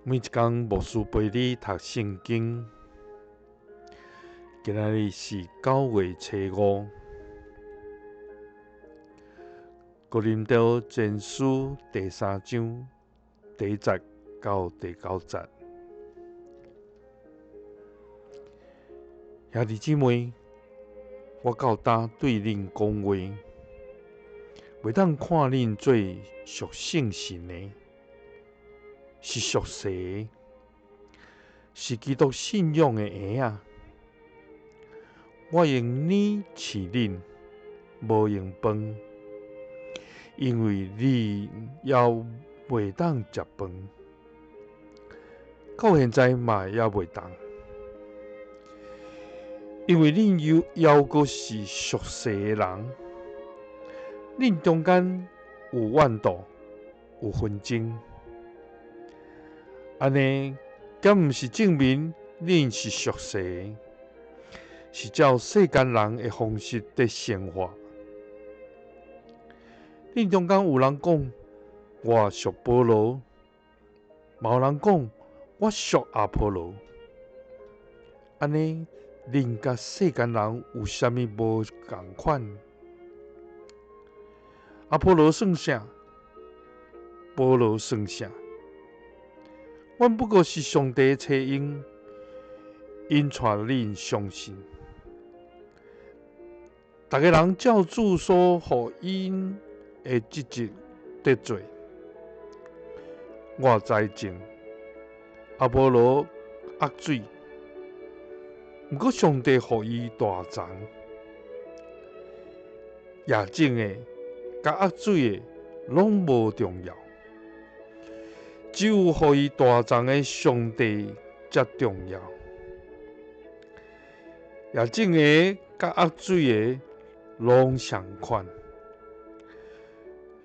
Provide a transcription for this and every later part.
每一工牧師陪你讀聖經，今仔日是9月初5，哥林多前書第三章第一節到第九節。兄弟姊妹，我到今對恁講話，袂當看恁做屬聖神的。是屬世的，是基督信仰的嬰仔。我用奶飼恁，無用飯，因為恁猶袂當食飯，到現在嘛猶袂當，因為恁猶猶閣是屬世的人，恁中間有怨妒，有紛爭。按呢，敢毋是證明恁是屬世的，是照世間人的方式佇生活？恁中間有人講我屬保羅，嘛有人講我屬阿波羅。按呢，恁佮世間人有啥物無仝款？阿波羅算啥？保羅算啥？阮不過是上帝的差用，引帶恁相信。逐个人照主所予𪜶的職責佇做。我栽種，阿波羅壓水，毋過上帝予伊大長。野種的佮壓水的攏無重要。只有予伊大長的上帝才重要。野種的佮壓水的攏相款。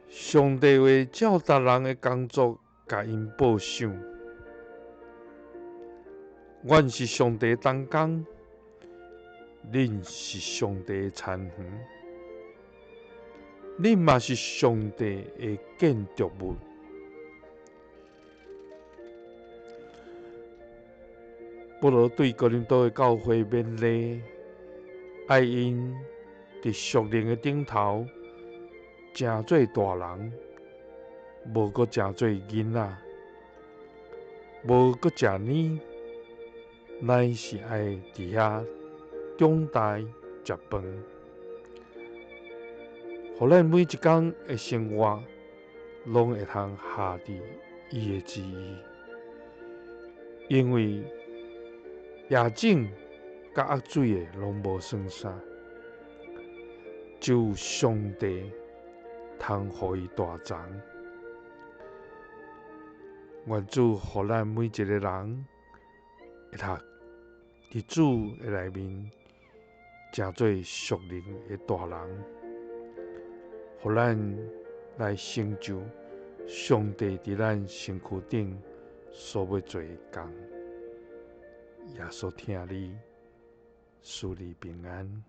上帝會照逐人的工作，共𪜶報賞。阮是上帝同工，恁是上帝的田園，恁嘛是上帝的建築物。保羅對哥林多的教會勉勵，愛𪜶佇屬靈的頂頭，成做大人，無閣成做囡仔，無閣食奶，乃是愛佇遐長大食飯，予咱每一工的生活，攏會通合佇伊的旨意，因為野種佮壓水的攏無算啥，只有上帝通予伊大長。願主予咱每一个人會通佇主的內面，成做屬靈的大人，予咱來成就上帝佇咱身軀頂所欲做的工。耶穌疼你，賜你平安。